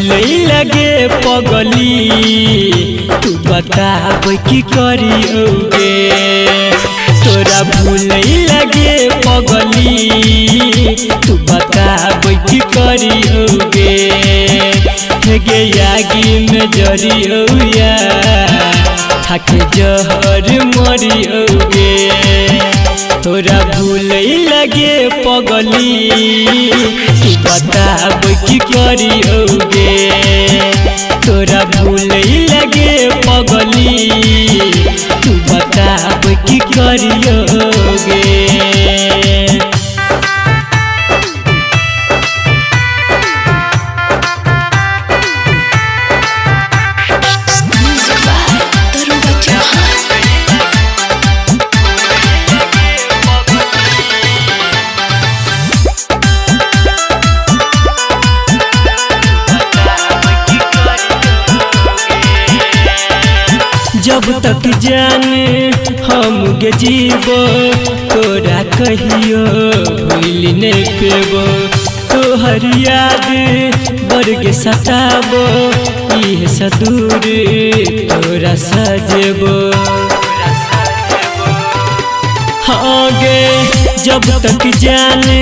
भूल लगे पगली तू बताब की करियोगे। तोरा भूल लगे पगली तू बताब की करियोगे। गे यागी में जरियोया खाके जहर मरियोगे। तोरा भूल लगे पगली तू बताब की करियोगे। तोरा भूल लगे पगली तू बताब की करियोगे। Music by Daruga Chauhan. जब तक जाने हम गे जीवो तोरा कहियो भूल नहीं पेबो। तोहर याद बर्ग सताबो इह सदूर तोरा सजेबो। हाँ गे जब तक जाने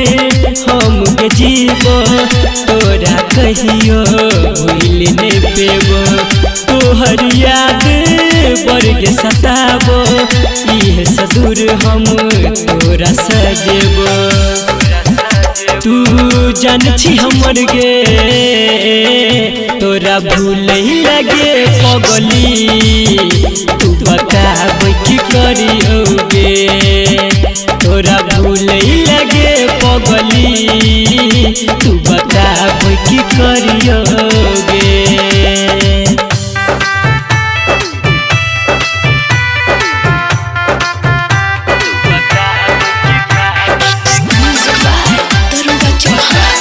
हम गे जीवो तोरा कहियो भूल नहीं पेबो। तोहर याद बर्ग सताबो इह सदूर हम तोरा सजेबो। तू जान छी हमर गे तोरा भूल लगे पगली तू बताब की करियोगे। तोरा भूल लगे पगली तू बताब की करियोगे। Music by Daruga Chauhan.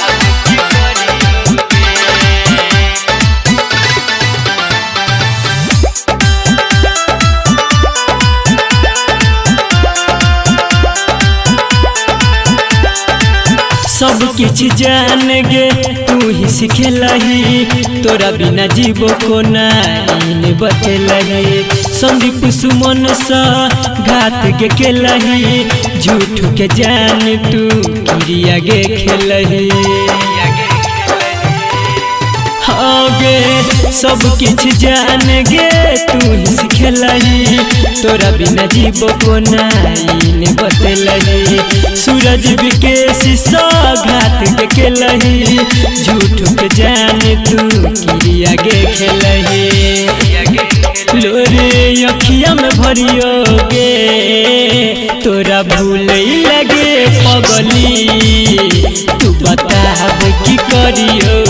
सब किछ जान गे तू ही सिखेलही तोरा बिना जीवो को नाइन बतेलही। संदीप सुमन सा घात के केलही झूठ के जान तू क्रिया गे खेलही। हाँ गे सब किछ जान गे तू ही सिखेलही तोरा बिना जीवो को नाइन बतेलही। सूरज विकेश सा घात के केलही झूठ के जान तू क्रिया गे खेलही। लोरे अखिया में भरियोगे तोरा भूल लगे पगली तू बताब की करियो।